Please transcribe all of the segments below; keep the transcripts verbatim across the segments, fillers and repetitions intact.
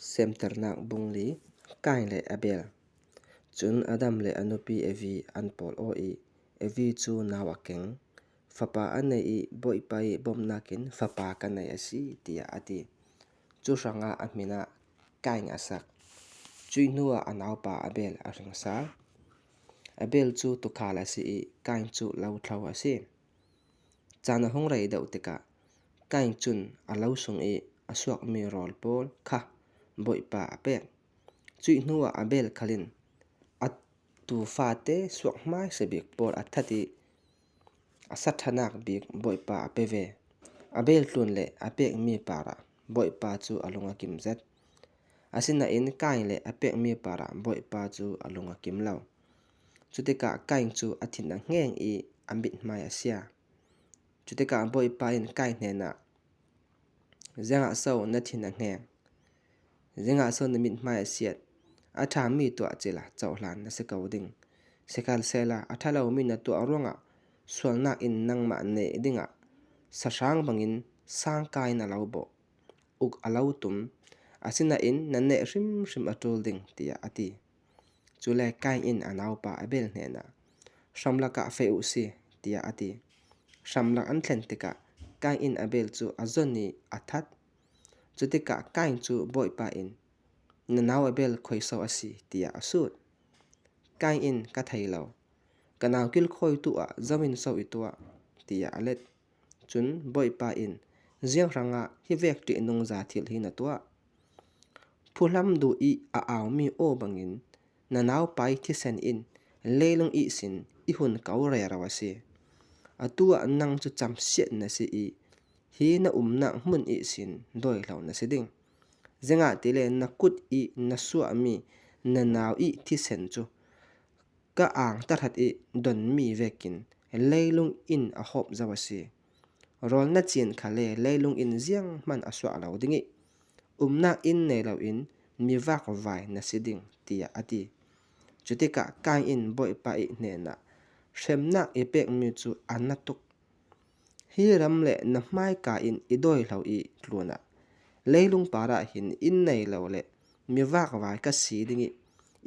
Semtirnak bung li. Kain le Abel. Chun Adam le a nupi Evi an pawl aw i, Evi chu nau a keng. Fapa a nei i, Bawipa i bawmnakin fapa ka nei a si, tiah a ti. Chu hrangah a hminah Kain a sak. Cui hnuah a naupa Abel a hringsa. Abel chu tukhal a si i, Kain chu lo thlo a si. Caan a hung rei deuh tikah Kain cun a lo sung i a suakmi rawl pawl kha Bawipa a pek. Cui hnuah Abel khalin a tu fate suak hmaisa bik pawl a that i a sa ṭhanak bik Bawipa a pe ve. Abel tlun le a pekmi parah Bawipa cu a lung a kim zet. Asinain Kain le a pekmi parah Bawipa cu a lung a kim lo. Cutikah Kain cu a thin a ngheng i a mithmai a sia. Cutikah Bawipa in Kain hnenah, "Ziangah so na thin a ngheng? Ziangah so na mithmai a siat? A ṭhami tuah cila cohlan na si ko ding. Sikhalsehla a ṭha lomi na tuah ruangah sualnak in nangmah neih dingah sahrang bangin sangka in a lo bawh, uk a lo tum, asinain na neh hrimhrim a ṭul ding," tiah a ti. Cule Kain in a naupa Abel hnenah, "Hramlakah feh uh si," tiah a ti. Hramlak an thlen tikah Kain in Abel cu a zon i a that. Cutikah Kain cu Bawipa in, "Na nau Abel khoiso a si?" tiah a sut. Kain in, "Ka thei lo. Ka nau kilkhawi tu ah zo in so i tuah?" tiah a let. Cun Bawipa in, "Ziang hrangah hi vek ṭihnungza thil hi na tuah? Phuhlam duh i a aumi aw bangin na naupa i thisen in leilung ihsin i hun ko rero a si. Atu ah nang cu camsiat na si i hi na umnak hmun ihsin dawihlo na si ding. Ziangahtile na kut i na suahmi na nau i thisen cu ka ang tahrat i donmi vekin leilung in a hawp zo a si. Rawl na cin khale leilung in zianghman a suah lo ding i umnak inn nei loin mi vakvai na si ding," tiah a ti. Cutikah Kain in Bawipa i hnenah, "Hremnak i pekmi cu a na tuk. Hi ram le na hmaika in i dawihlo i tlunah leilung parah hin inn nei lo le mi vakvai ka si ding i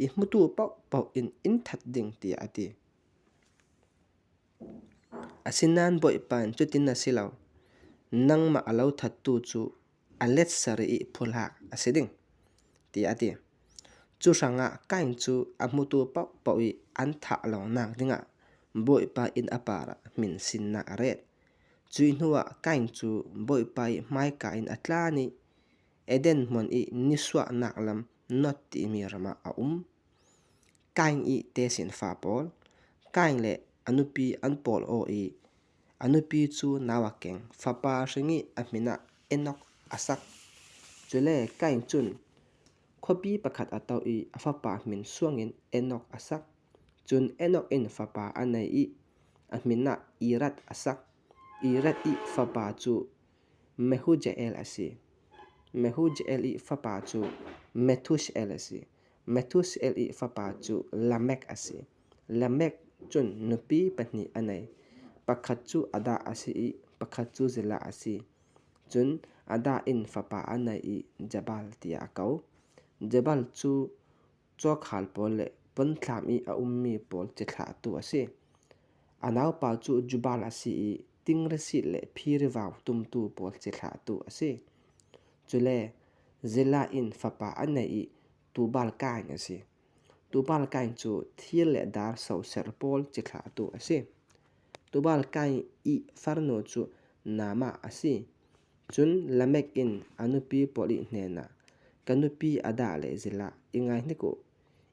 i hmutu pohpoh in in that ding," tiah a ti. Asinain Bawipa in, "Cutin a si lo, nangmah a lo thattu cu a let sarih i phulak a si ding," tiah a ti. Cu hrangah Kain cu a hmutu pohpoh i an thah lonak dingah Bawipa in a parah hminsinnak a ret. Cui hnuah Kain cu Bawipa i hmaika in a tlan i Eden hmun i nisuahnak lam Nod timi ramah a um. Kain i tesinfa pawl. Kain le a nupi an pawl aw i, a nupi cu nau a keng. Fapa hring i a hminah Enok a sak. Cule Kain cun khuapi pakhat a to i a fapa hmin suangin Enok a sak. Cun Enok in fapa a nei i a hminah Irad a sak. Irad i fapa cu Mehujael a si. Mehujael i fapa cu Methushael a si. Methushael i fapa cu Lamek a si. Lamek cun nupi pahnih a nei. Pakhat cu Adah a si i pakhat cu Zillah a si. Cun Adah in fapa a nei i Jabal tiah a ko. Jabal cu cawkhal pawl le ponthlam i a ummi pawl cithlahtu a si. A naupa cu Jubal a si i tingrasih le phirivau tumtu pawl cithlahtu a si. Cule Zillah in fapa a nei i Tubal Kain a si. Tubal Kain cu thir le dar soser pawl cithlahtu a si. Tubal Kain i farnu cu Naamah a si. Cun Lamek in a nupi pawl i hnenah, "Ka nupi Adah le Zillah, i ngaihnik uh.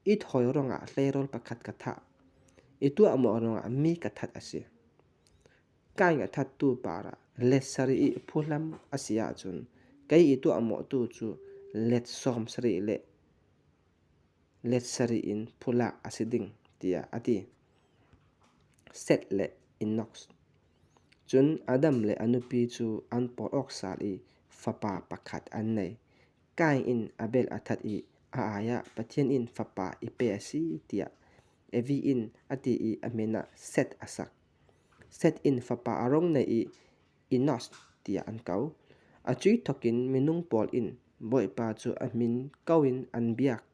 I thawi ruangah hleirawl pakhat ka thah. I tuahmawh ruangah mi ka that a si. Kain a thattu parah let sarih i phuhlam a si ahcun, kei i tuahmawhtu cu let sawm sarih le let sarih in phulak a si ding," tiah a ti. Set le Enok. Cun Adam le a nupi cu an pawl awk sal i fapa pakhat an nei. Kain in Abel a that i a ai ah, "Pathian in fapa i pe a si," tiah Evi in a ti i a hminah Set a sak. Set in fapa a rung nei i Enos tiah an ko. A cui thokin minung pawl in Baipa chu a hmin kau in an biak.